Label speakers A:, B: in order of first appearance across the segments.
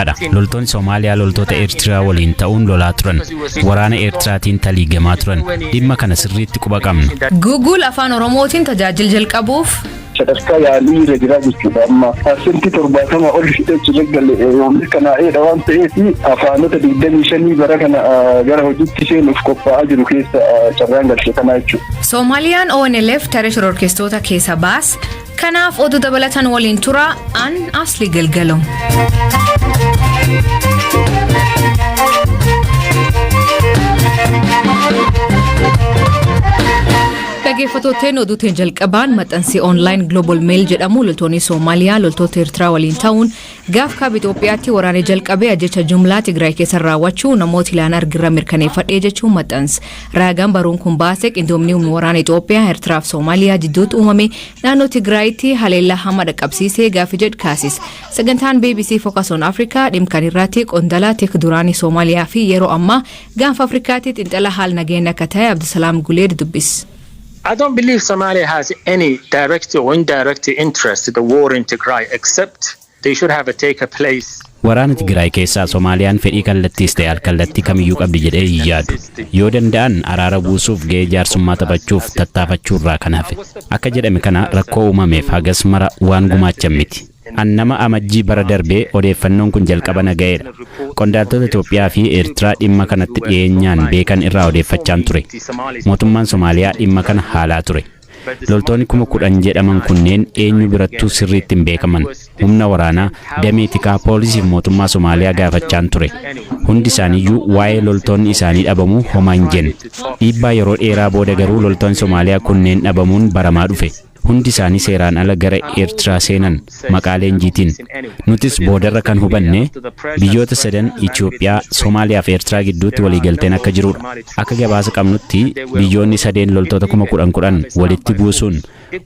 A: Dhugaadha. Loltoonni Somaaliyaa loltoota Eertiraa waliin ta'uun lolaa turan. Waraana Eertiraatiin taliigamaa turan. Dhimma kana sirriitti quba qabna.
B: Google Afaan Oromootiin tajaajila jalqabuuf
C: Sadarkaa yaalii irra jira jechuudha. Amma 70% ol fixee gale mirkanaa'eedha waan ta'eef, afaanota 25 bara kana gara hojiitti seenuuf qophaa'aa jiru keessa carraan galche kanaa jechuudha.
B: Soomaaliyaan ONLF taree shororkeessitoota keessa baas. Kanaaf oduu dabalatan waliin tura an Asli Galgalo. Dhaggeeffattootni, oduutiin jalqabaan maxxansi online Global Mail jedhamu loltoonni Soomaaliyaa loltoota Eertiraa waliin ta'uun gaaf kaaba Itoophiyaatti waraana jalqabee ajjecha jumlaa Tigraay keessa raawwachuu namoota ilaan argirra mirkaneeffadhee jechuun maxxanse. Raagaan baruun kun baase qindoomni humna waraana Itoophiyaa, Eertiraa fi Soomaaliyaa jidduutti uumame naannoo Tigraayitti haleellaa hama dhaqqabsiisee gaaffii jedhu kaasis. Sagantaan BBC Focus on Africa dhimma kan irratti qondaalaa tika duraanii Soomaaliyaa fi yeroo ammaa Gaanfa Afrikaatti xiinxala haala nageenya akka ta'e Abdusalaam Guleed dubbis.
D: I don't believe Somalia has any direct or indirect interest in the war in Tigray, except they should have a take a place.
A: Waraana Tigraay keessaa Somaaliyaan fedhii kallattiis ta'e alkallattii kamiyyuu qabdi jedhee hin yaadu. Yoo danda'an araara buusuuf ga'ee jaarsummaa taphachuuf tattaafachuurraa kan hafe. Akka jedhame kana rakkoo uumameef hagas mara waan gumaachan miti. An nama Amajjii bara darbee odeeffannoon kun jalqaba na ga'eedha. Qondaaltota Itoophiyaa fi Eertiraa dhimma kanatti dhiyeenyaan beekan irraa odeeffachaan ture. Mootummaan Somaaliyaa dhimma kana haalaa ture. Loltoonni 10,000 jedhaman kunneen eenyu birattuu sirriitti hin beekaman. Humna waraanaa, damee tikaa, poolisii fi mootummaa Somaaliyaa gaafachaan ture. Hundi isaaniiyyuu waa'ee loltoonni isaanii dhabamuu homaa hin jenne. Dhiibbaa yeroo dheeraa booda garuu loltoonni Somaaliyaa kunneen dhabamuun baramaa dhufe. Hundi isaanii seeraan ala gara Eertiraa seenan maqaa leenjiitiin. Nutis boodarra kan hubanne biyyoota sadan Itoophiyaa, Somaaliyaa fi Eertiraa gidduutti waliigalteen akka jirudha. Akka gabaasa qabnutti biyyoonni sadeen loltoota 10,000 10,000 walitti buusuun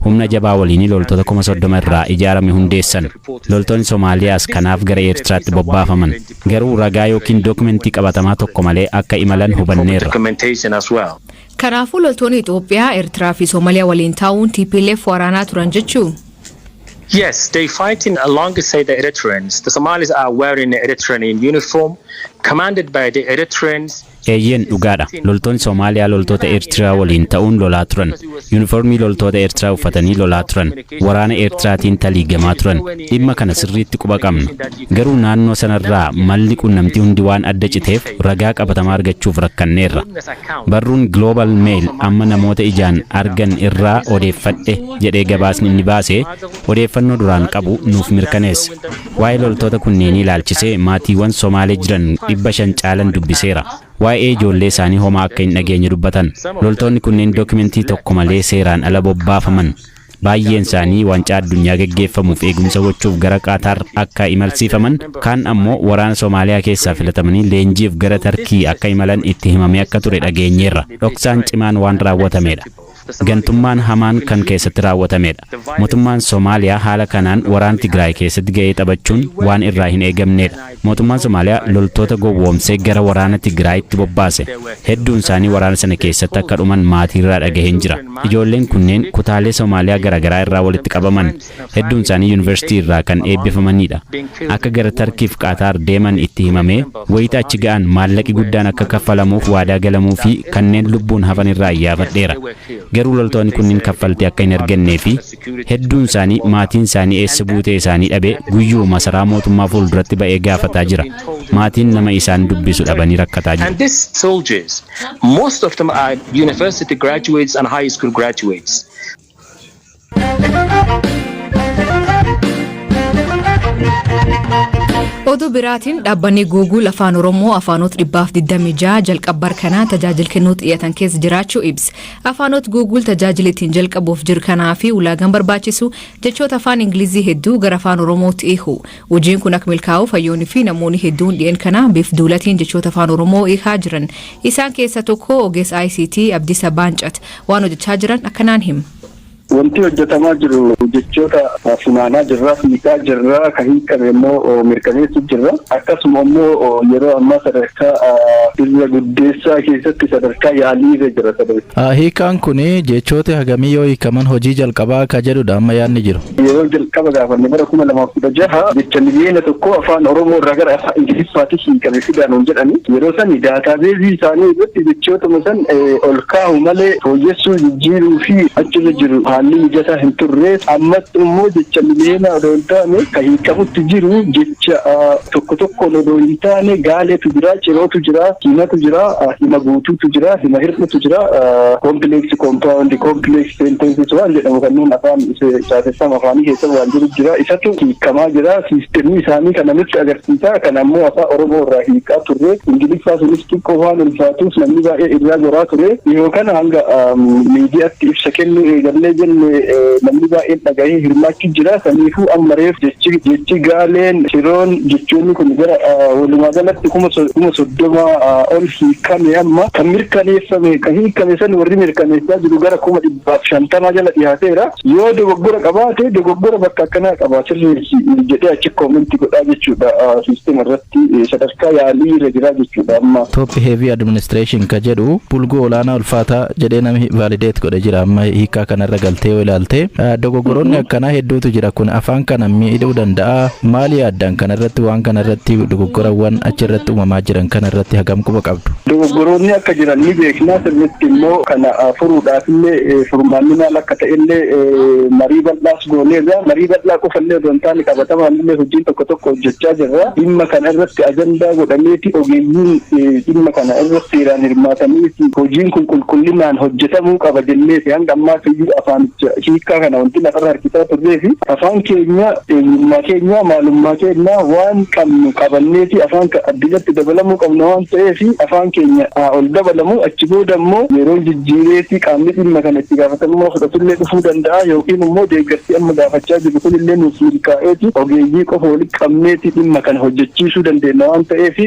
A: humna jabaa waliinii loltoota 30,000 irraa ijaarame hundeessan. Loltoonni Somaaliyaas kanaaf gara Eertiraatti bobbaafaman. Garuu ragaa yookiin dookumentii qabatamaa tokko malee akka imalan hubanneerra.
D: Documentation as well.
B: Kanaafuu loltoonni Itoophiyaa, Eertiraa fi Soomaaliyaa waliin ta'uun TPLF waraanaa turan jechuu.
D: Yes, they fighting alongside the Eritreans. The Somalis are wearing the Eritrean uniform, commanded by the Eritreans.
A: Eeyyeen, dhugaadha. Loltoonni Somaaliyaa loltoota Eertiraa waliin ta'uun lolaa turan. Yuunifoormii loltoota Eertiraa uffatanii lolaa turan. Waraana Eertiraatiin taliigamaa turan. Dhimma kana sirriitti quba qabna. Garuu naannoo sanarraa malli qunnamtii hundi waan adda citeef ragaa qabatamaa argachuuf rakkanneerra. Barruun Global Mail amma namoota ijaan argan irraa odeeffadhe jedhee gabaasni inni baase odeeffannoo duraan qabu nuuf mirkaneessa. Waa'ee loltoota kunneenii ilaalchisee maatiiwwan Somaalee jiran 500 caalan dubbiseera. Waa'ee ijoollee isaanii homaa akka hin dhageenye dubbatan. Loltoonni kunneen dookimentii tokko malee seeraan ala bobbaafaman. Baay'een isaanii waancaa addunyaa geggeeffamuuf eegumsa gochuuf gara Qaataar akka imalsiifaman, kaan ammoo waraana Somaaliyaa keessaa filatamanii leenjiif gara Tarkii akka imalan itti himamee akka ture dhageenyeerra. Dhoksaan cimaan waan raawwatamedha. Gantummaan hamaan kan keessatti raawwatamedha. Mootummaan Somaaliyaa haala kanaan waraana Tigraay keessatti ga'ee taphachuun waan irraa hin eegamnedha. Mootummaan Somaaliyaa loltoota gowwoomsee gara waraana Tigraayitti bobbaase. Hedduun isaanii waraana sana keessatti akka dhuman maatiirraa dhagaheen jira. Ijoolleen kunneen kutaalee Somaaliyaa garaagaraa irraa walitti qabaman. Hedduun isaanii yuunivarsiitii irraa kan eebbifamanidha. Akka gara Tarkiif Qaataar deeman itti himamee wayita achi ga'an maallaqi guddaan akka kaffalamuuf waadaa galamuu fi kanneen lubbuun hafan irraa iyyaafadheera. Garuu loltoonni kunniin kaffaltii akka hin argannee fi hedduun isaanii maatiin isaanii eessa buutee isaanii dhabee guyyuu masaraa mootummaa fuulduratti ba'ee gaafataa jira. Maatiin nama isaan dubbisu dhabanii rakkataa jiru.
D: And these soldiers, most of them are university graduates and high school graduates.
B: Oduu biraatiin dhaabbanni Google Afaan Oromoo afaanota 126 jalqabbar kanaa tajaajila kennuu xiyyaatan keessa jiraachuu ibsa. Afaanota Google tajaajila ittiin jalqabuuf jiru kanaa fi ulaagaan barbaachisu jechoota afaan Ingilizii hedduu gara Afaan Oromootti hiiku. Hojiin kun akka milkaa'uuf hayyoonni fi namoonni hedduun dhi'een kana biif duulatiin jechoota Afaan Oromoo hiikaa jiran. Isaan keessa tokko ogeessa ICT Abdiisa Baancat waan hojjechaa jiran akkanaan hima.
C: Wanti hojjetamaa jiru jechoota funaanaa jirra, hiikaa jirra, kan hiikame immoo mirkaneessuu jirra. Akkasuma immoo yeroo ammaa sadarkaa irra guddeessaa keessatti sadarkaa yaalii irra jira sadarkaa.
E: Hiikaan kun jechoota hagamii yoo hiikaman hojii jalqabaa akka jedhudha amma yaadni jiru.
C: Yeroo jalqaba gaafanne bara 2016 jecha 1 miliyoona afaan Oromoo irraa gara afaan Ingiliffaatti hiikame fidaa nuun jedhani. Yeroo sani database isaanii irratti jechootuma san ol kaahu malee fooyyessuu, jijjiiruu fi achirra jiru haalli mijataa hin turre. Ammatti immoo jecha miliyoona odoo hin taane kan hiikamutti jiru jecha tokko tokkoon odoo hin taane gaaleetu jira, cirootu jira, himatu jira, hima guutuutu jira, hima hir'utu jira, complex, compound, complex sentences waan jedhamu kanneen afaan caaseffama afaanii keessa waan jiru jira. Isatu hiikamaa jira. Siistemii isaanii kana nutti agarsiisa. Kana ammoo afaan Oromoo irraa hiikaa turre. Ingiliffaa sunis xiqqoo waan ulfaatuuf namni baay'ee irraa goraa ture. Yeroo kana hanga miidiyaatti ibsa kennuu eegallee jenne namni baay'een dhagahee hirmaachuu jira. Saniifuu amma reef jechi gaaleen, ciroon, jechoonni kun gara walumaa galatti 30,000 ol hiikame. Amma kan mirkaneeffame, kan hiikame san warri mirkaneessaa jiru gara 150,000 jala dhiyaateera. Yoo dogoggora qabaate, dogoggora bakka akkanaa qaba, sirreessi jedhee achi comment godhaa jechuudha. Siistema irratti sadarkaa yaalii irra jira jechuudha amma.
E: Top heavy administration ka jedhu bulguu olaanaa ulfaataa jedhee namni validate godhe jira. Amma hiikaa kanarra galtee yoo ilaalte dogoggoroonni akkanaa hedduutu jira. Kun afaan kana miidhuu danda'a. Maali yaaddaan kanarratti, waan kanarratti, dogoggorawwan achirratti uumamaa jiran kanarratti hagam quba qabdu?
C: Dogoggoroonni akka jiran ni beekna. Sirriitti immoo kana furuudhaaf illee furmaanni maal akka ta'e illee marii bal'aas gooneerra. Marii bal'aa qofa illee osoo hin taane qabatamaan illee hojiin tokko tokko hojjechaa jirra. Dhimma kana irratti ajandaa godhameeti ogeeyyiin dhimma kana irratti seeraan hirmaatanii hojiin kun qulqullinaan hojjetamuu qaba jenneeti hanga ammaas iyyuu afaanicha hiikkaa kana wanti lafarra harkisaa turree fi afaan keenya, eenyummaa keenya, maalummaa keenya waan qabnu qabanneeti afaan addunyaatti dabalamuu qabna waan ta'eef afaan keenya ol dabalamu. Achi booda immoo yeroo jijjiireeti qaamni dhimma kana itti gaafatamummaa fudhatullee dhufuu danda'a yookiin immoo deeggarsi amma gaafachaa jiru kunillee nuuf milkaa'eeti ogeeyyii qofa walitti qabneeti dhimma kana hojjechiisuu dandeenya waan ta'eef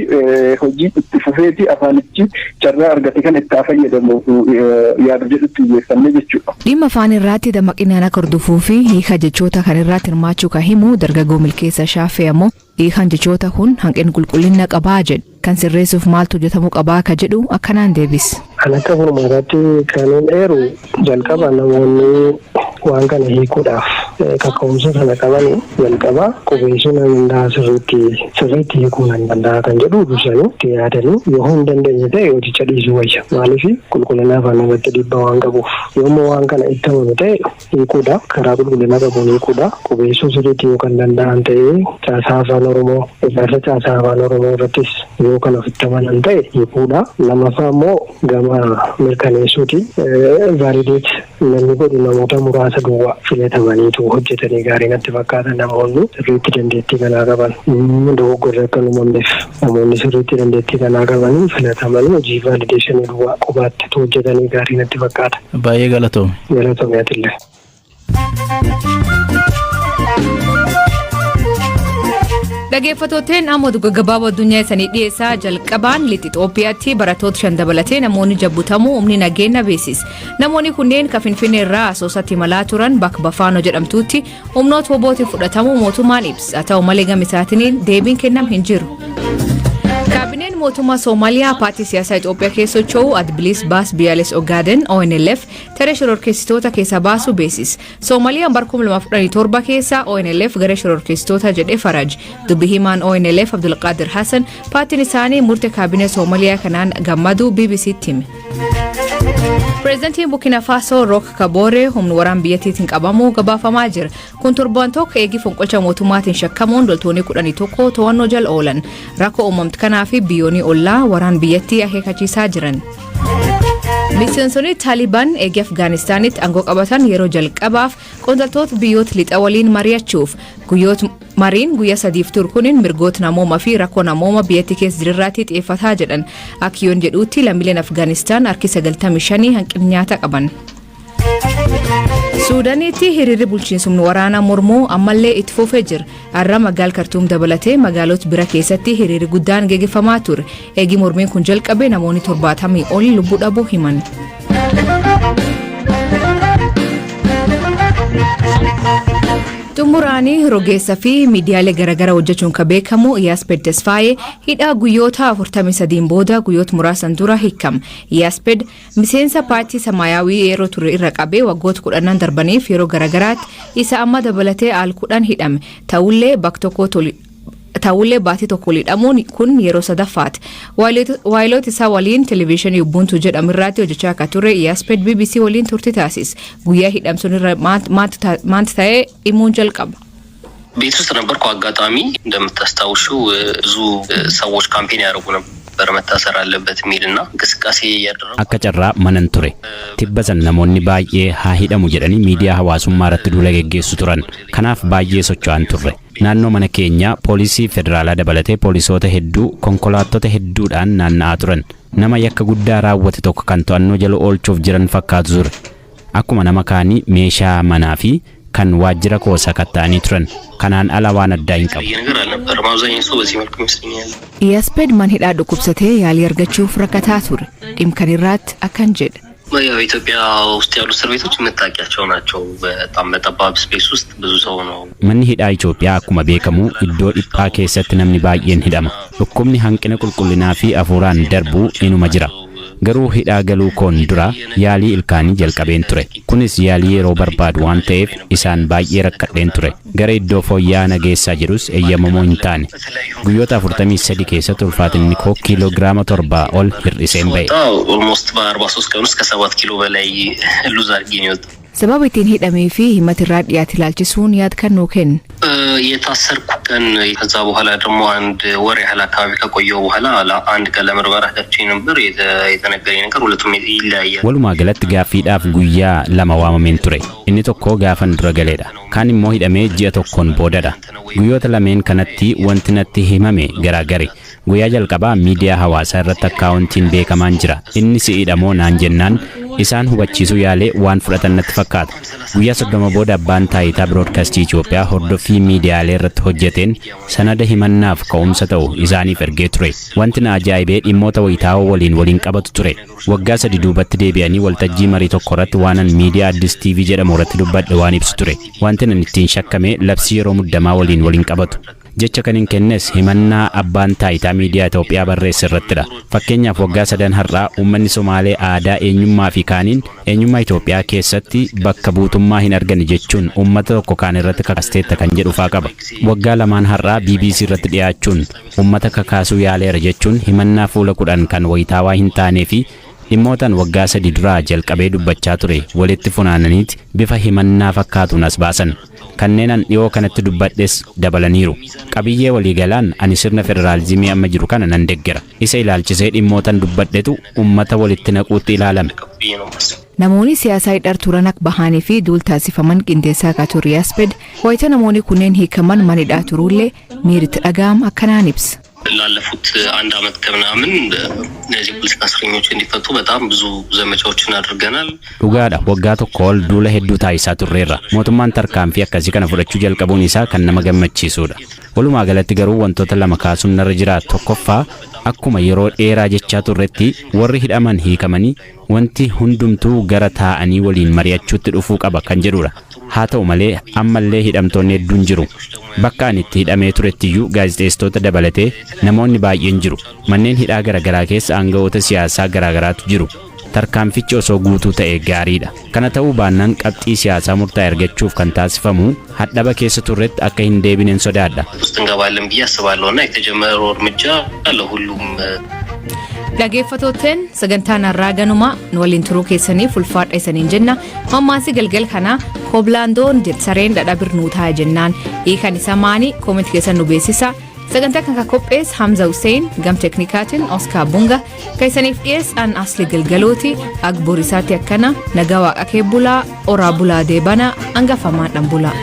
C: hojii itti fufeeti afaanichi carraa argate kan itti fayyadamu yaadu jedhutti xiyyeeffannee jechuudha.
B: Dhimma afaan irratti dammaqinaan akka hordofuu fi hiika jechoota kan irratti hirmaachuu kan himu dargaggoo Milkeessa Shaafee ammoo hiikan jechoota kun hanqina qulqullina qabaa jedhu. Kan sirreessuuf maaltu hojjetamuu qabaa ka jedhu akkanaan deebis.
F: Kan akka furmaataatti kan hin eeru, jalqaba namoonni waan kana hiikuudhaaf kaka'umsa sana qaban jalqaba qubeessuu nan danda'a, sirriitti sirriitti hiikuu nan danda'a kan jedhu dursanii itti yaadanii, yoo hin dandeenye ta'e hojicha dhiisuu wayya. Maaliif? Qulqullina afaan irratti dhiibbaa waan qabuuf. Yoommoo waan kana itti amanu ta'e hiikuudha, karaa qulqullina qabuun hiikuudha, qubeessuu sirriitti yoo kan danda'an ta'e, caasaa afaan Oromoo, ijaarsa caasaa afaan Oromoo irrattis yoo kan ofitti amanan ta'e hiikuudha. Lammaffaa immoo gama mirkaneessuuti. Validate namni godhu namoota muraasa duwwaa filatamaniitu hojjetanii gaarii natti fakkaata. Namoonni sirriitti dandeettii kanaa qaban, dogoggorri akka hin uumamneef, namoonni sirriitti dandeettii kanaa qabanii filatamanii hojii validation duwwaa qobaatti hojjetanii gaarii natti fakkaata.
E: Baay'ee galatoome.
F: Galatoome atillee.
B: Dhaggeeffattooteen, amma oduu gaggabaaboo addunyaa isanii dhiyeessaa. Jalqabaan lixa Itoophiyaatti barattoota shan dabalatee namoonni jabbutamuu humni nageenya beeksise. Namoonni kunneen kan Finfinnee irraa Asoosatti imalaa turan bakka Bafaanoo jedhamtutti humnoota WBOtiin fudhatamuu mootummaan ibsa. Haa ta'u malee gama isaatiin deebiin kennam hin jiru. Kaabineen mootummaa Soomaaliyaa paartii siyaasaa Itoophiyaa keessa socho'u Adda Bilisa Baasaa Biyyaalessa Ogaaden, ONLF, taree shororkeessitoota keessaa baasuu beeksise. Soomaaliyaan bara 2017 keessa ONLF gara shororkeessitoota jedhee faraj. Dubbi himaan ONLF Abdulqaadir Hassan paartiin isaanii murtee kaabinee Soomaaliyaa kanaan gammadu BBCtti hime. Pireezidantiin Burkina Faasoo Rook Kabooree humna waraana biyyattiitiin qabamuu gabaafamaa jira. Kun torban tokko eegii fonqolcha mootummaatiin shakkamuun loltoonni 11 to'annoo jala oolan. Rakkoo uumamte kanaa fi biyyoonni ollaa waraan biyyattii akeekkachiisaa jiran. Miseensonni Taaliban eegii Afgaanistaanitti aangoo qabatan yeroo jalqabaaf qondaaltota biyyoota lixa waliin mari'achuuf guyyoota mariin guyyaa 3f turu kunin mirgoota namoomaa fi rakkoo namooma biyyattii keessa jirirraatti xiyyeeffataa jedhan. Akka yoon jedhuutti lammiileen Afgaanistaan harki 95 hanqina nyaataa qaban. Suudaaniitti hiriirri bulchiinsumni waraanaa mormuu ammallee itti fufee jira. Har'a magaal Kartuum dabalatee magaalota bira keessatti hiriirri guddaan geggeeffamaa ture. Eegii mormiin kun jalqabe namoonni 70 ol lubbuu dhabuu himan. Xumuraanii rogeessa fi miidiyaalee garaagaraa hojjechuun kan beekamu Iyyaaspeed Tasfaayee hidhaa guyyoota 43 booda guyyoota muraasan dura hiikama. Iyyaaspeed miseensa paartii Samaayyaawii yeroo ture irra qabee waggoota 10 darbaniif yeroo garaagaraatti isa amma dabalatee al 10 hidhame. Ta'ullee bakka tokko ta'ullee baatii tokko hidhamuun kun yeroo sadaffaati. Waayiloota isaa waliin televezyiinii Ubuntu jedhamu irratti hojjechaa akka ture Iyyaaspeed BBC waliin turtii taasise. Guyyaa hidhamsuun irra maanti ta'ee himuun jalqaba.
G: ቤት ውስጥ ነበርኩ። አጋጣሚ እንደምታስታውሽው ብዙ ሰዎች campaign ያደርጉ ነበር መታሰር አለበት የሚል እና እንቅስቃሴ እያደረጉ
A: Akka carraa manan ture. Tibba san namoonni baay'ee haa hidhamu jedhanii miidiyaa hawaasummaa irratti duula geggeessu turan. Kanaaf baay'ee socho'an turre. Naannoo mana keenyaa poolisii federaalaa dabalatee poolisoota hedduu konkolaattota hedduudhaan naanna'aa turan. Nama yakka guddaa raawwate tokko kan to'annoo jala oolchuuf jiran fakkaatu ture. Akkuma nama kaanii meeshaa manaa fi kan waajjira koo sakatta'anii turan. Kanaan ala waan addaa hin qabu.
G: ነገር አልነበረም። አብዛኛው ሰው በዚህ መልኩ ይመስለኛል።
B: Iyyaaspeed man hidhaa dhukkubsatee yaalii argachuuf rakkataa ture. Dhimma kan irraatti akkan jedha.
G: ያው ኢትዮጵያ ውስጥ ያሉ እስር ቤቶች የምታውቂያቸው ናቸው። በጣም በጠባብ space ውስጥ ብዙ ሰው ነው።
A: Manni hidhaa Itoophiyaa akkuma beekamu iddoo dhiphaa keessatti namni baay'een hidhama. Dhukkubni hanqina qulqullinaa fi afuuraan darbu inuma jira. Garuu hidhaa galuu koon dura yaalii ilkaanii jalqabeen ture. Kunis yaalii yeroo barbaadu waan ta'eef isaan baay'ee rakkadheen ture. Gara iddoo fooyya'aa nageessaa jedhus eeyyamamoo hin taane. Guyyoota 43 keessatti ulfaatinni koo kiiloogiraama 7 ol hir'iseen ba'e.
G: ወጣ almost በ43 ቀን ውስጥ ከ7 ኪሎ በላይ lose አድርጌ ነው የወጣሁት።
B: Sababa ittiin hidhamee fi himata irraa dhiyaate ilaalchisuun yaad kan nuu kenne.
G: የታሰርኩ ቀን ከዛ በኋላ ደግሞ አንድ ወር ያህል አካባቢ ከቆየሁ በኋላ አንድ ቀን ለምርመራ ገብቼ ነበር። የተነገረኝ ነገር ሁለቱም ይለያያል።
A: Walumaa galatti gaaffiidhaaf guyyaa lama waamameen ture. Inni tokko gaafan dura galeedha. Kaan immoo hidhamee ji'a tokkoon boodadha. Guyyoota lameen kanatti wanti natti himame garaagari. Guyyaa jalqabaa miidiyaa hawaasaa irratti akkaawuntiin beekamaan jira. Inni si'idha moo naan jennaan isaan hubachiisuu yaalee waan fudhatan natti fakkaata. Guyyaa 30 booda abbaan taayitaa biroodkaastii Itoophiyaa hordoffii miidiyaalee irratti hojjeteen sanada himannaaf ka'umsa ta'u isaaniif ergee ture. Wanti na ajaa'ibee dhimmoota wayitaawoo waliin waliin qabatu ture. Waggaa 3 duubatti deebi'anii waltajjii marii tokko irratti waanan miidiyaa Addis TV jedhamu irratti dubbadhe waan ibsu ture. Wanti nan ittiin shakkame labsii yeroo muddamaa waliin waliin qabatu. Jecha kan hin kennes himannaa abbaan taayitaa miidiyaa Itoophiyaa barreesse irrattidha. Fakkeenyaaf, waggaa sadan har'aa uummanni Somaalee aadaa, eenyummaa fi kaaniin eenyummaa Itoophiyaa keessatti bakka buutummaa hin arganne jechuun uummata tokko kaan irratti kakaasteetta kan jedhu faa qaba. Waggaa lamaan har'aa BBC irratti dhiyaachuun uummata kakaasuu yaaleera jechuun himannaa fuula 10 kan wayitaawaa hin taanee fi dhimmootan waggaa 3 duraa jalqabee dubbachaa ture walitti funaananiiti bifa himannaa fakkaatuun as baasan. Kanneen an dhiyoo kanatti dubbadhes dabalaniiru. Qabiyyee waliigalaan ani sirna federaalizimii amma jiru kana nan deggera. Isa ilaalchisee dhimmootan dubbadhetu ummata walitti naquutti ilaalame.
G: ብዬ ነው የማስበው።
B: Namoonni siyaasaa hidhaa turan akka bahanii fi duul taasifaman qindeessaa akka ture Iyyaaspeed wayita namoonni kunneen hiikaman mana hidhaa turullee miiritti dhaga'am akkanaan ibsa.
G: ላለፉት አንድ አመት ከምናምን እነዚህ የፖለቲካ እስረኞች እንዲፈቱ በጣም ብዙ ዘመቻዎችን አድርገናል።
A: Dhugaadha, waggaa tokko ol duula hedduu taasisaa turreerra. Mootummaan tarkaanfii akkasii kana fudhachuu jalqabuun isaa kan nama gammachiisudha. Walumaa galatti garuu wantoota lama kaasuun narra jira. Tokkoffaa, akkuma yeroo dheeraa jechaa turretti warri hidhaman hiikamanii wanti hundumtuu gara taa'anii waliin mari'achuutti dhufuu qaba kan jedhudha. Haa ta'u malee ammallee hidhamtoonni hedduun jiru. Bakka ani itti hidhamee turettiyyuu gaazexeessitoota dabalatee namoonni baay'een jiru. Manneen hidhaa garaagaraa keessa aanga'oota siyaasaa garaagaraatu jiru. Tarkaanfichi osoo guutuu ta'e gaariidha. Kana ta'uu baannaan qabxii siyaasaa murtaa'e argachuuf kan taasifamu hadhaba keessa turretti akka hin deebineen sodaadha.
G: ውስጥ እንገባለን ብዬ አስባለሁ እና የተጀመረው እርምጃ ለሁሉም
B: Dhaggeeffattootteen, sagantaan har'aa ganuma. Nu waliin turuu keessaniif ulfaadha isaniin jenna. Mammaansi galgal kanaa "Koblaandoon sareen dhadha birnuu ta'a" jennaan hiikan isa maani? Koomentii keessan nu beeksisa. Sagantaa kan qopheesse Hamza Hussein, gam teeknikaatiin Oscar Bunga, kan isaniif dhiyeessan Asli Galgalooti. Agborisaatti akkana nagaa waaqa kee bulaa, oraa bulaa, deebana hangafamaan dhan bulaa.